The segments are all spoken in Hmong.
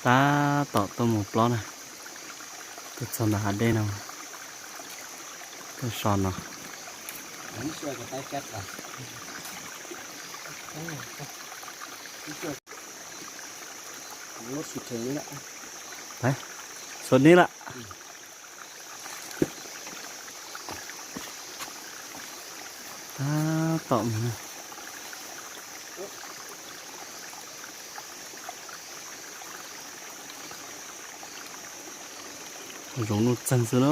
Tab tom tuaj mus plob na, tuaj txog ntawm hav dej no, tuaj so no. Xuas neb lawm. Tab tom mus na. Zoov nuj txeeg xwb na.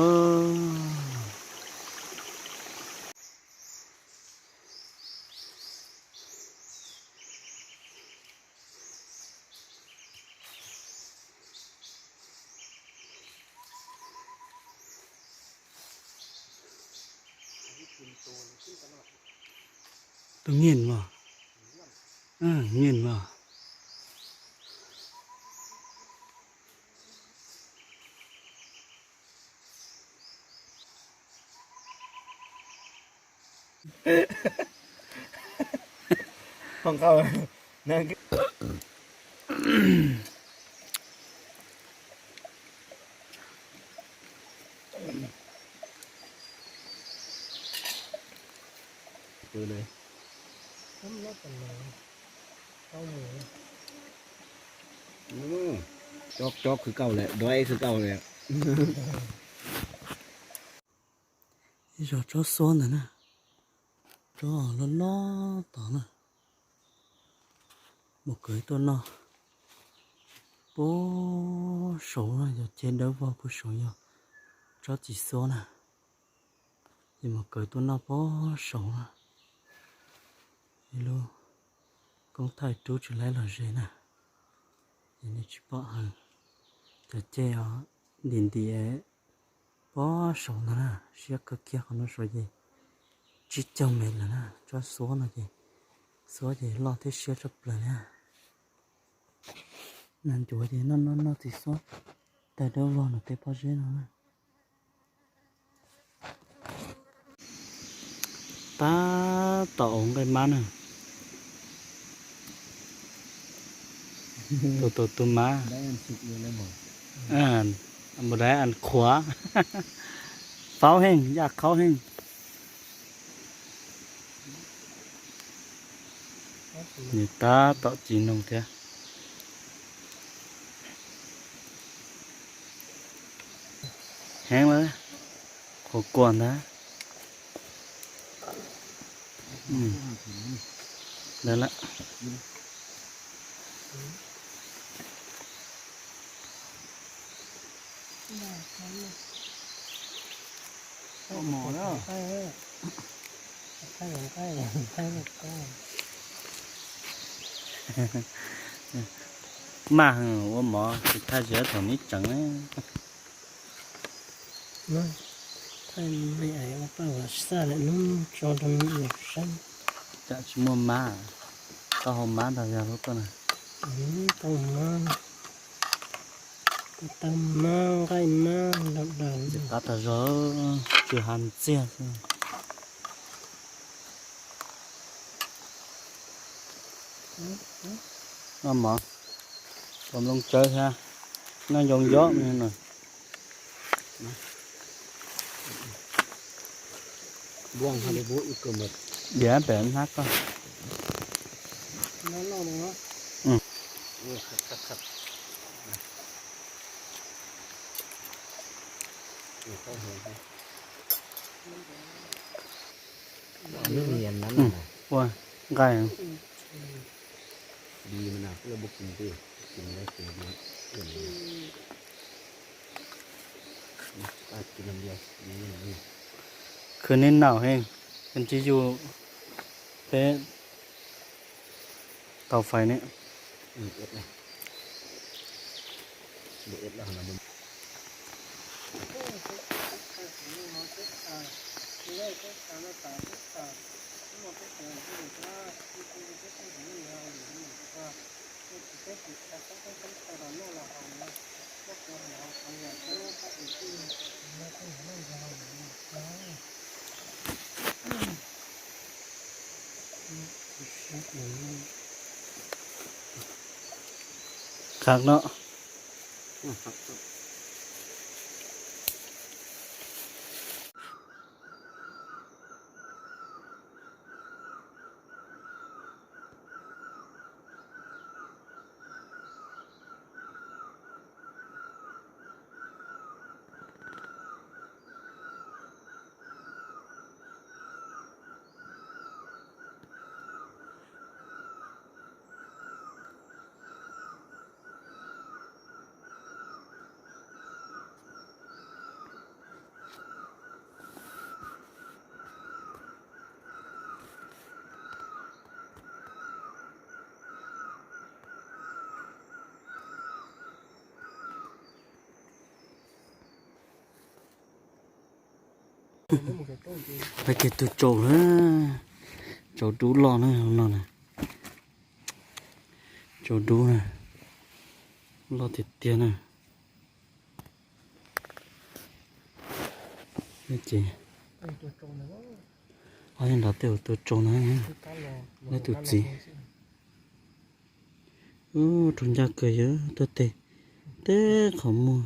Tus nyiam mas, nyiam mas. Cov khwv kauj lawm, dov khwv kauj lawm. Ib zos tsob xuab ntawd na, tsob loj loj tod na. Mus kawg tuaj noj. Puag saud yog ceg dawb vog, puag saud yog tsob txiv xuab na. Ces mus kawg tuaj noj puag saud na. Ib lub koob thaij rub tsis laib los ze na. Ces nej tsis pom hawv. Cov ceg os, ntim ntim puag saud ntag na, siab kawg kiag qhov no saud ces tsib caug mev lawm na, tsob xuab no ces, xuab ces loj thiab siab tshaj plaws na. Nas ncuav ces noj noj noj txiv xuab tawg dawb vog no tej pob zeb no na. Tab tom ua nqaij mab na. Tus tus tus mab. Mus dai as qhuav. Faub heej, yaj khaub heej. Nws tab tom ci noog thiab. Heev lawm, qhuav kuam ntag. Lawm lawm. Maj ua mov tsis thaj zem thaum neb tseem. Thaij me es ua paj ua xaj lawm hnub tso rau me nyuam saib. Tsam tsis muaj mab, koj hau mab ntag yog lub tuaj na. Tau mab, tau mab nqaij mab ntau daus. Qab tag zog, tsw ha ntxiag xwb. Noj mov, ua nplooj tsawb thiab, noj yoo yob no. Diav pem hnab koj. Ua nqaij. Khwv neb naum heej, ntsib yus peb tau fais ne. Khaj no, Peb tes tus tsaus na, tsaus dub loj na no na, tsaus dub na, loj tiag tiag na. Ces, o, nrad tej tus tsaus na, lawv tus txiv. Ub, raug ncaj kawg yog tuaj tes, tej qhov muag,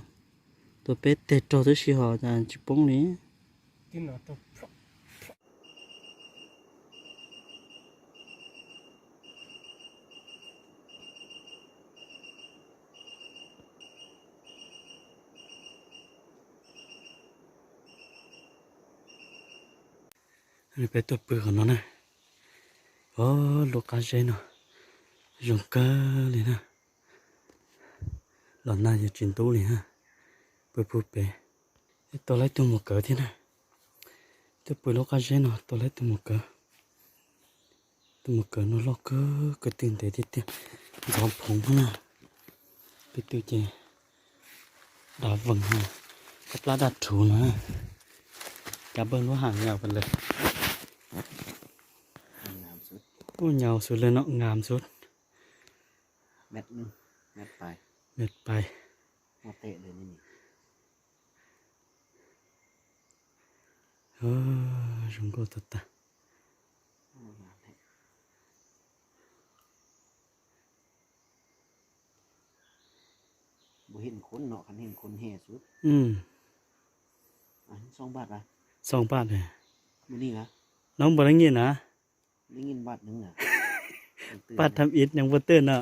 tus peb tes raug tab sis ho cas tsis poob li. Peb tuaj pw qhov no na. O, lub qab zeb no zoo kawg li na. Los nag yuav tsis ntub li na. Pw pw pem. Tau lawv tus mus kawv thiab na. Tuaj pw lub qab zeb no tau lawv tus mus kawv. Tus mus kawv no loj kawg, ko tw ntev tiag tiag, ntxhov phoov na. Ko tw ces dav vees, koj plab daj rhuv na. Cá bơ̆ lub hais nyav pas lawm. Ub, nyav xwb lawm no, ngam xwb. Mệt pais. Zoo nkauj tag tag. Xoom paj, no npua dab nyim na. Paj tham ib nyob npua tawj no.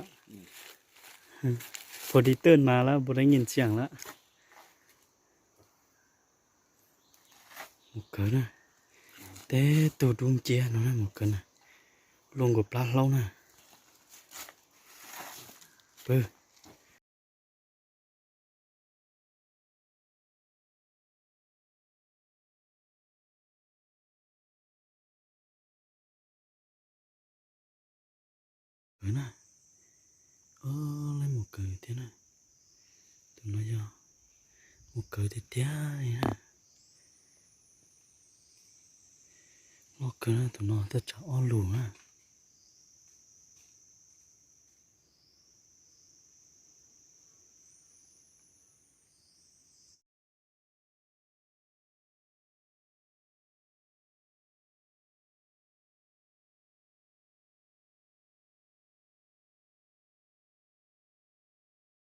Pua di tawj mas lawm npua dab nyim tsiam lawm. Mus kawv na. Tej tug dub nciab no na, mus kawv na. Luaj nkaus plab hlaub na. Pw. Kawv na. O, lawv mus kawv thiab na. Tus no yog mus kawv tiag tiag li na. Loj kawg na, tus no twb tsawg ob lus na.